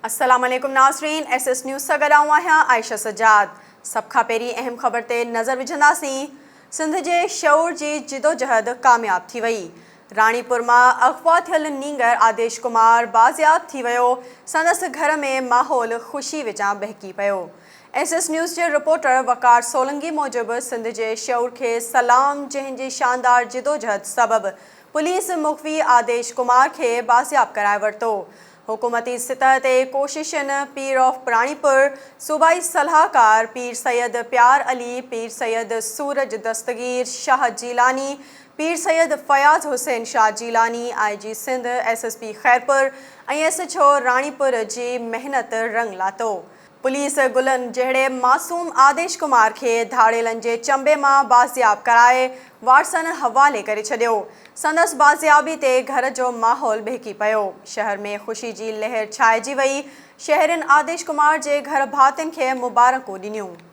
السلام عليڪم ناظرين ايس ايس نيوز سان گڏ آئون آهيان عائشه سجاد سڀ کان پهرين اهم خبر تي نظر وجهنداسين سنڌ جي شعور جي جدوجهد ڪامياب ٿي وئي راڻيپور مان اغوا ٿيل نينگر آديش ڪمار بازياب ٿي ويو سندس گهر ۾ ماحول خوشي وچان ٻهڪي پيو ايس ايس نيوز جي رپورٽر وقار سولنگي موجب سنڌ جي شعور کي سلام جنهن جي شاندار جدوجهد سبب پوليس مغوي آديش ڪمار کي بازياب ڪرائي ورتو. حڪومتي سطح تي ڪوششن پير آف پراڻيپور، صوبائي صلاحڪار پير سيد پيار علي، پير سيد سورج دستگير شاهه جيلاني، پير سيد فياض حسين شاهه جيلاني، آء جي Sindh, S S P Khairpur ۽ S H O Ranipur جي محنت رنگ لاتو. پوليس گلن جهڙي معصوم آديش ڪمار کي ڌاڙيلن جي چنبي مان بازياب ڪرائي وارثن حوالي ڪري ڇڏيو. سندس بازيابي تي گهر جو ماحول ٻهڪي پيو. شهر ۾ خوشي جي لهر ڇائجي وئي. شهرين آديش ڪمار جي گهر ڀاتين کي مبارڪون ڏنيون.